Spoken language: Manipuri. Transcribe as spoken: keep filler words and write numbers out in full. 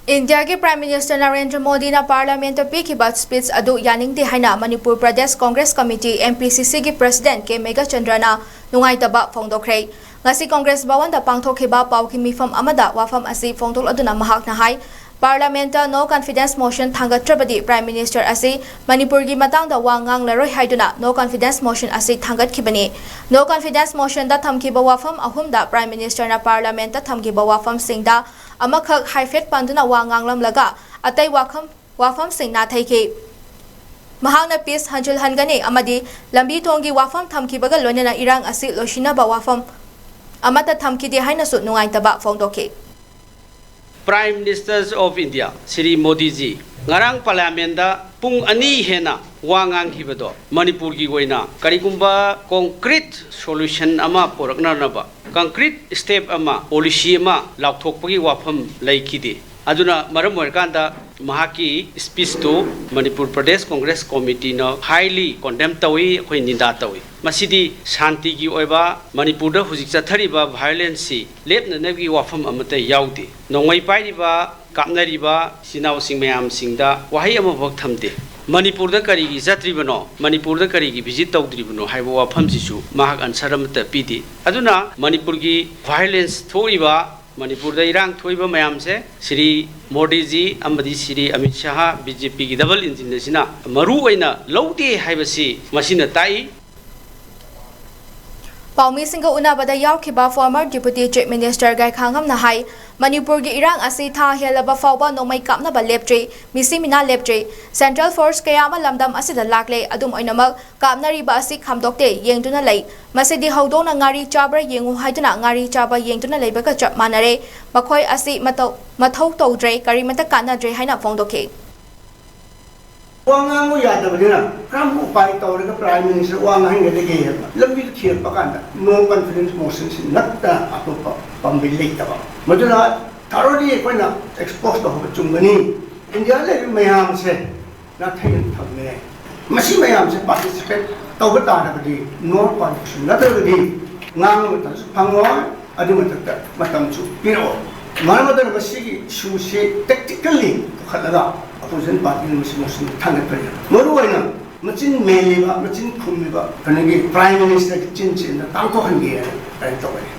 ꯏꯟꯗꯤꯌꯥꯒꯤ Prime Minister ꯅꯔꯦꯟꯗ꯭ꯔ ꯃꯣꯗꯤꯅ Parliament ꯇ ꯄꯤꯈꯤꯕ speech ꯑꯗꯨ ꯌꯥꯅꯤꯡꯗꯦ ꯍꯥꯏꯅ Manipur Pradesh Congress committee, M P C C ꯒꯤ President ꯀꯦ ꯃꯦꯘꯆꯟꯗ꯭ꯔꯅ ꯅꯨꯡꯉꯥꯏꯇꯕ ꯐꯣꯡꯗꯣꯛꯈ꯭ꯔꯦ꯫ ꯉꯁꯤ ꯀꯣꯡꯒ꯭ꯔꯦꯁ ꯚꯋꯟꯗ ꯄꯥꯡꯊꯣꯛꯈꯤꯕ ꯄꯥꯎꯒꯤ ꯃꯤꯐꯝ ꯑꯃꯗ ꯋꯥꯐꯝ ꯑꯁꯤ ꯐꯣꯡꯗꯣꯛꯂꯗꯨꯅ ꯃꯍꯥꯛꯅ ꯍꯥꯏ, Parliament ꯇ no confidence motion ꯊꯥꯡꯒꯠꯇ꯭ꯔꯕꯗꯤ Prime Minister ꯑꯁꯤ ꯃꯅꯤꯄꯨꯔꯒꯤ ꯃꯇꯥꯡꯗ ꯋꯥ ꯉꯥꯡꯂꯔꯣꯏ ꯍꯥꯏꯗꯨꯅ no confidence motion ꯑꯁꯤ ꯊꯥꯡꯒꯠꯈꯤꯕꯅꯤ꯫ No confidence motion ꯗ ꯊꯝꯈꯤꯕ ꯋꯥꯐꯝ ꯑꯍꯨꯝꯗ Prime Minister ꯅ Parliament ꯇ ꯊꯝꯈꯤꯕ ꯋꯥꯐꯝꯁꯤꯡꯗ ꯑꯃꯈꯛ ꯍꯥꯏꯐꯦꯠ ꯄꯟꯗꯨꯅ ꯋꯥ ꯉꯥꯡꯂꯝꯂꯒ ꯑꯇꯩ ꯋꯥꯐꯝ, ꯋꯥꯐꯝꯁꯤꯡ ꯅꯥꯊꯩꯈꯤ꯫ ꯃꯍꯥꯛꯅ peace ꯍꯟꯖꯤꯜꯍꯟꯒꯅꯤ ꯑꯃꯗꯤ ꯂꯝꯕꯤ ꯊꯣꯡꯒꯤ ꯋꯥꯐꯝ ꯊꯝꯈꯤꯕꯒ ꯂꯣꯏꯅꯅ ꯏꯔꯥꯡ ꯑꯁꯤ ꯂꯣꯏꯁꯤꯟꯅꯕ ꯋꯥꯐꯝ ꯑꯃꯠꯇ ꯊꯝꯈꯤꯗꯦ ꯍꯥꯏꯅꯁꯨ ꯅꯨꯡꯉꯥꯏꯇꯕ ꯐꯣꯡꯗꯣꯛꯈꯤ꯫ Prime Minister of India Shri ꯃꯣꯗꯤꯖꯤ ꯉꯔꯥꯡ Parliament ꯗ ꯄꯨꯡ ꯑꯅꯤ ꯍꯦꯟꯅ ꯋꯥ ꯉꯥꯡꯈꯤꯕꯗꯣ ꯃꯅꯤꯄꯨꯔꯒꯤ ꯑꯣꯏꯅ ꯀꯔꯤꯒꯨꯝꯕ concrete solution ꯑꯃ ꯄꯨꯔꯛꯅꯅꯕ, concrete step ꯑꯃ, policy ꯑꯃ ꯂꯥꯎꯊꯣꯛꯄꯒꯤ ꯋꯥꯐꯝ ꯂꯩꯈꯤꯗꯦ꯫ ꯑꯗꯨꯅ ꯃꯔꯝ ꯑꯣꯏꯔꯀꯥꯟꯗ ꯃꯍꯥꯛꯀꯤ speech ꯇꯨ ꯃꯅꯤꯄꯨꯔ ꯄ꯭ꯔꯗꯦꯁ ꯀꯣꯡꯒ꯭ꯔꯦꯁ ꯀꯃꯤꯇꯤꯅ highly condemn ꯇꯧꯏ, ꯑꯩꯈꯣꯏ ꯅꯤꯟꯗꯥ ꯇꯧꯏ꯫ ꯃꯁꯤꯗꯤ ꯁꯥꯟꯇꯤꯒꯤ ꯑꯣꯏꯕ ꯃꯅꯤꯄꯨꯔꯗ ꯍꯧꯖꯤꯛ ꯆꯠꯊꯔꯤꯕ violence ꯁꯤ ꯂꯦꯞꯅꯅꯕꯒꯤ ꯋꯥꯐꯝ ꯑꯃꯠꯇ ꯌꯥꯎꯗꯦ꯫ ꯅꯣꯡꯃꯩ ꯄꯥꯏꯔꯤꯕ, ꯀꯥꯞꯅꯔꯤꯕ ꯏꯆꯤꯟ ꯏꯅꯥꯎꯁꯤꯡ ꯃꯌꯥꯝꯁꯤꯡꯗ ꯋꯥꯍꯩ ꯑꯃꯐꯥꯎ ꯊꯝꯗꯦ꯫ ꯃꯅꯤꯄꯨꯔꯗ ꯀꯔꯤꯒꯤ ꯆꯠꯇ꯭ꯔꯤꯕꯅꯣ, ꯃꯅꯤꯄꯨꯔꯗ ꯀꯔꯤꯒꯤ visit ꯇꯧꯗ꯭ꯔꯤꯕꯅꯣ ꯍꯥꯏꯕ ꯋꯥꯐꯝꯁꯤꯁꯨ ꯃꯍꯥꯛ answer ꯑꯃꯠꯇ ꯄꯤꯗꯦ꯫ ꯑꯗꯨꯅ ꯃꯅꯤꯄꯨꯔꯒꯤ violence ꯊꯣꯛꯏꯕ, ꯃꯅꯤꯄꯨꯔꯗ ꯏꯔꯥꯡ ꯊꯣꯛꯏꯕ ꯃꯌꯥꯝꯁꯦ ꯁ꯭ꯔꯤ ꯃꯣꯗꯤꯖꯤ ꯑꯃꯗꯤ Shri Amit Shah, B J P ꯒꯤ double engine ꯑꯁꯤꯅ ꯃꯔꯨ ꯑꯣꯏꯅ ꯂꯧꯗꯦ ꯍꯥꯏꯕꯁꯤ ꯃꯁꯤꯅ ꯇꯥꯛꯏ꯫ ꯄꯥꯎꯃꯤꯁꯤꯡꯒ ꯎꯅꯕꯗ ꯌꯥꯎꯈꯤꯕ former Deputy Chief Minister ꯒꯥꯏꯈꯥꯉꯝꯅ ꯍꯥꯏ, ꯃꯅꯤꯄꯨꯔꯒꯤ ꯏꯔꯥꯡ ꯑꯁꯤ ꯊꯥ ꯍꯦꯜꯂꯕ ꯐꯥꯎꯕ ꯅꯣꯡꯃꯩ ꯀꯥꯞꯅꯕ ꯂꯦꯞꯇ꯭ꯔꯤ, ꯃꯤꯁꯤ ꯃꯤꯅꯥ ꯂꯦꯞꯇ꯭ꯔꯤ꯫ Central force ꯀꯌꯥ ꯑꯃ ꯂꯝꯗꯝ ꯑꯁꯤꯗ ꯂꯥꯛꯂꯦ꯫ ꯑꯗꯨꯝ ꯑꯣꯏꯅꯃꯛ, ꯀꯥꯞꯅꯔꯤꯕ ꯑꯁꯤ ꯈꯥꯝꯗꯣꯛꯇꯦ, ꯌꯦꯡꯗꯨꯅ ꯂꯩ꯫ ꯃꯁꯤꯗꯤ ꯍꯧꯗꯣꯡꯅ ꯉꯥꯔꯤ ꯆꯥꯕ꯭ꯔꯥ ꯌꯦꯡꯉꯨ ꯍꯥꯏꯗꯨꯅ ꯉꯥꯔꯤ ꯆꯥꯕ ꯌꯦꯡꯗꯨꯅ ꯂꯩꯕꯒ ꯆꯞ ꯃꯥꯟꯅꯔꯦ꯫ ꯃꯈꯣꯏ ꯑꯁꯤ ꯃꯇꯧ, ꯃꯊꯧ ꯇꯧꯗ꯭ꯔꯦ, ꯀꯔꯤꯃꯇ ꯀꯥꯟꯅꯗ꯭ꯔꯦ ꯍꯥꯏꯅ ꯐꯣꯡꯗꯣꯛꯈꯤ꯫ ꯋꯥ ꯉꯥꯡꯕ ꯌꯥꯗꯕꯅꯤꯅ ꯀꯔꯝꯕ ꯎꯄꯥꯏ ꯇꯧꯔꯒ Prime Minister ꯋꯥ ꯉꯥꯡꯍꯟꯒꯗꯒꯦ ꯍꯥꯏꯕ ꯂꯝꯕꯤꯗꯨ ꯊꯤꯔꯛꯄ ꯀꯥꯟꯗ no confidence motion ꯁꯤ ꯅꯠꯇꯅ ꯑꯇꯣꯞꯄ ꯄꯥꯝꯕꯩ ꯂꯩꯇꯕ꯫ ꯃꯗꯨꯅ thoroughly ꯑꯩꯈꯣꯏꯅ expose ꯇꯧꯕ ꯆꯨꯝꯒꯅꯤ꯫ ꯏꯟꯗꯤꯌꯥꯗ ꯂꯩꯔꯤꯕ ꯃꯌꯥꯝꯁꯦ ꯅꯥꯊꯩꯅ ꯊꯝꯃꯦ꯫ ꯃꯁꯤ ꯃꯌꯥꯝꯁꯦ participate ꯇꯧꯕ ꯇꯥꯔꯒꯗꯤ, no participation ꯅꯠꯇ꯭ꯔꯒꯗꯤ ꯉꯥꯡꯕ ꯃꯇꯝꯁꯨ ꯐꯪꯉꯣꯏ, ꯑꯗꯨ ꯃꯊꯛꯇ ꯃꯇꯝꯁꯨ ꯄꯤꯔꯛꯑꯣꯏ꯫ ꯃꯔꯝ ꯑꯗꯨꯅ ꯃꯁꯤꯒꯤ ꯏꯁꯨꯁꯤ ꯇꯦꯛꯇꯤꯀꯦꯜꯂꯤ ꯄꯨꯈꯠꯂꯒ ꯑꯣꯄꯣꯖꯤꯁꯟ ꯄꯥꯔꯇꯤꯅ ꯃꯁꯤ ꯃꯣꯁꯟ ꯊꯥꯡꯒꯠꯄꯅꯤ꯫ ꯃꯔꯨꯑꯣꯏꯅ ꯃꯆꯤꯟ ꯃꯦꯜꯂꯤꯕ, ꯃꯆꯤꯟ ꯈꯨꯝꯂꯤꯕ ꯀꯩꯅꯣꯒꯤ ꯄ꯭ꯔꯥꯏꯝ ꯃꯤꯅꯤꯁꯇꯔꯒꯤ ꯆꯤꯟꯁꯤꯅ ꯇꯥꯡꯊꯣꯛꯍꯟꯒꯦ ꯍꯥꯏꯅ ꯀꯩꯅꯣ ꯇꯧꯒꯅꯤ꯫